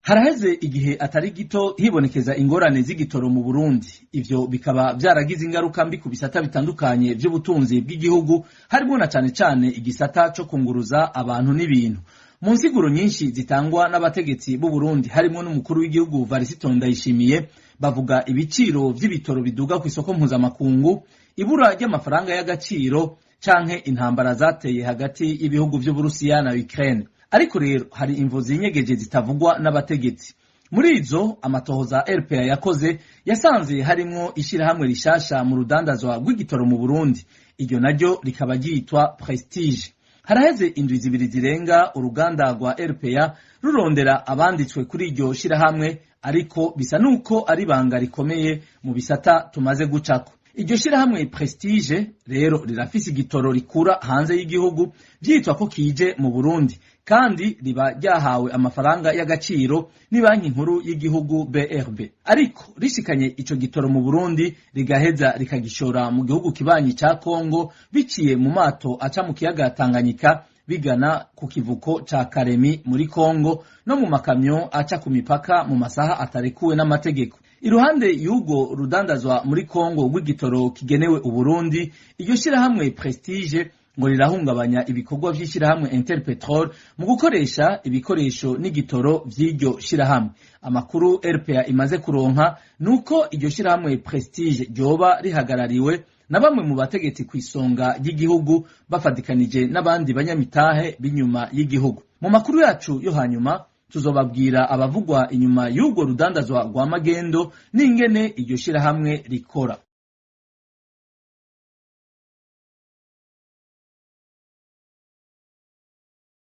Haraheze igihe atari gito hibonekeza ingorane z'igitoro mu Burundi. Ivyo bikaba vyaragize ingaruka mbi ku bisata bitandukanye vy'ubutunzi bw'igihugu, harimwo na cane cane igisata co kunguruza abantu n'ibintu. Mu nsiguro nyinshi zitangwa n'abategetsi b'u Burundi, harimwo n'umukuru w'igihugu Varisito Ndayishimiye, bavuga ibiciro vy'ibitoro biduga kw'isoko mpuzamakungu, ibura ry'amafaranga y'agaciro canke intambara zateye hagati y'ibihugu vy'Uburusiya na Ukraine. Ariko rero hari imvo zinyegeje zitavugwa n'abategetsi. Muri izo, amatohoza RPA yakoze yasanze harimwo ishirahamwe rishasha mu rudandazwa rw'igitoro mu Burundi, iryo naryo rikaba ryitwa Prestige. Haraheze indwi 2 zirenga uruganda rwa RPA rurondera abanditswe kuri iryo shirahamwe, ariko bisa nuko ari ibanga rikomeye mu bisata tumaze gucako. Iryo shirahamwe Prestige rero rirafise igitoro rikura hanze y'igihugu vyitwa ko kije mu Burundi, kandi riba ryahawe amafaranga y'agaciro ni banki nkuru y'igihugu BRB. Ariko rishikanye ico gitoro mu Burundi rigaheza rikagishora mu gihugu kibanyi ca Kongo biciye mu mato aca mu kiyaga Tanganyika bigana ku kivuko ca Karemi muri Kongo no mu makamyo aca ku mipaka mu masaha atarekuwe n'amategeko. Iruhande y'ubwo rudandazwa muri Kongo rw'igitoro kigenewe Uburundi, iryo shirahamwe Prestige ngo rirahungabanya ibikorwa vy'ishirahamwe Interpetrol mu gukoresha ibikoresho n'igitoro vy'iryo shirahamwe. Amakuru RPA imaze kuronka nuko iryo shirahamwe Prestige ryoba rihagarariwe na bamwe mu bategetsi kw'isonga ry'igihugu bafatikanije n'abandi banyamitahe b'inyuma y'igihugu. Mu makuru yacu yo hanyuma tuzobabwira abavugwa inyuma y'ubwo rudandazwa rwa magendo n'ingene iryo shirahamwe rikora.